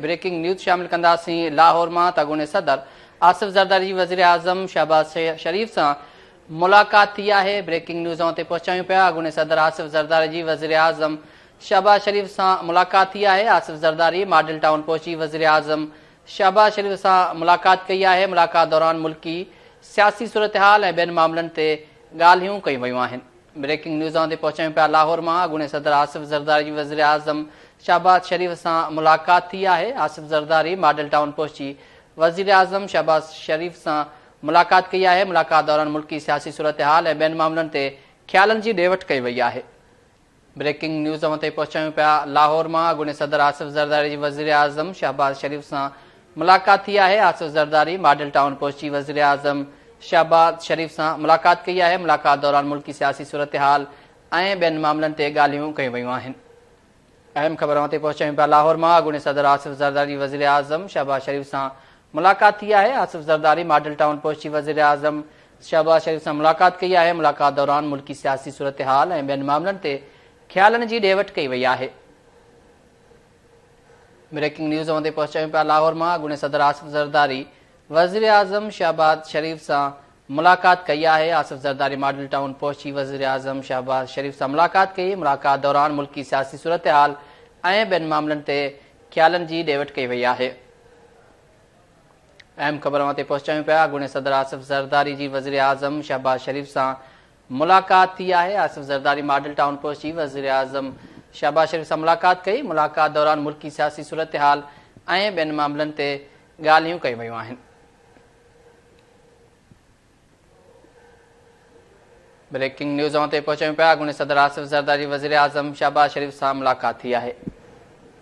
Breaking news شامل ڪنداسين لاهور مان ته اڳوڻي صدر آصف زرداري جي وزيراعظم شهباز شريف سان ملاقات ٿي آهي. بريڪنگ نيوز اوهان تي پهچايون پيا اڳوڻي صدر آصف زرداري جي وزيراعظم شهباز شريف سان ملاقات ٿي آهي. آصف زرداري ماڊل ٽائون پهچي وزيراعظم شهباز شريف سان ملاقات ڪئي آهي. ملاقات دوران ملڪي سياسي صورتحال ۽ ٻين معاملن تي ڳالهيون ڪيون ويون آهن. بريڪنگ نيوز اوهان تي پهچايون پيا لاهور مان اڳوڻي صدر آصف زرداري جي وزيراعظم شهباز شريف سان ملاقات ٿي آهي. آصف زرداري ماڊل ٽائون پهچي وزيراعظم شهباز شريف سان ملاقات ڪئي آهي. ملاقات دوران ملڪي سياسي صورتحال ۽ ٻين معاملن تي خيالن جي ڏي وٺ ڪئي وئي آهي. بريڪنگ نيوز اوهان تائين پهچايون پيا لاهور مان اڳوڻي صدر آصف زرداري جي وزيراعظم شهباز شريف سان ملاقات ٿي آهي. آصف زرداري ماڊل ٽائون پهچي وزيراعظم شهباز شريف سان ملاقات ڪئي آهي. ملاقات دوران ملڪي سياسي صورتحال ۽ ٻين معاملن تي ڳالهيون ڪيون ويون آهن. اهم خبر اوهان تائين پهچايون پيا لاهور مان اڳوڻي صدر آصف زرداري جي وزيراعظم شهباز شريف سان ملاقات ٿي آهي. آصف زرداري ماڊل ٽائون پهچي وزيراعظم شهباز شريف سان ملاقات ڪئي آهي. ملاقات دوران ملڪي سياسي صورتحال ۽ ٻين معاملن تي خيالن جي ڏي وٺ ڪئي وئي آهي. بريڪنگ نيوز اوهان تائين پهچايون پيا لاهور مان اڳوڻي صدر آصف زرداري وزيراعظم شهباز شريف سان ملاقات ڪئي آهي. آصف زرداري ماڊل ٽائون پهچي وزيراعظم شهباز شريف سان ملاقات ڪئي. ملاقات دوران ملڪي سياسي صورتحال ۽ ٻين معاملن تي خيالن جي ڏي وٺ ڪئي وئي آهي. اهم خبر اوهان تائين پهچايون پيا اڳوڻي صدر آصف زرداري جي وزيراعظم شهباز شريف سان ملاقات ٿي آهي. آصف زرداري ماڊل ٽائون پهچي وزيراعظم شهباز شريف سان ملاقات ڪئي. ملاقات دوران ملڪي سياسي صورتحال ۽ ٻين معاملن تي ڳالهيون ڪيون ويون آهن. بريڪنگ نيوز اوهان تائين پهچايون پيا اڳوڻي صدر آصف زرداري وزيراعظم شهباز شريف سان ملاقات ٿي آهي.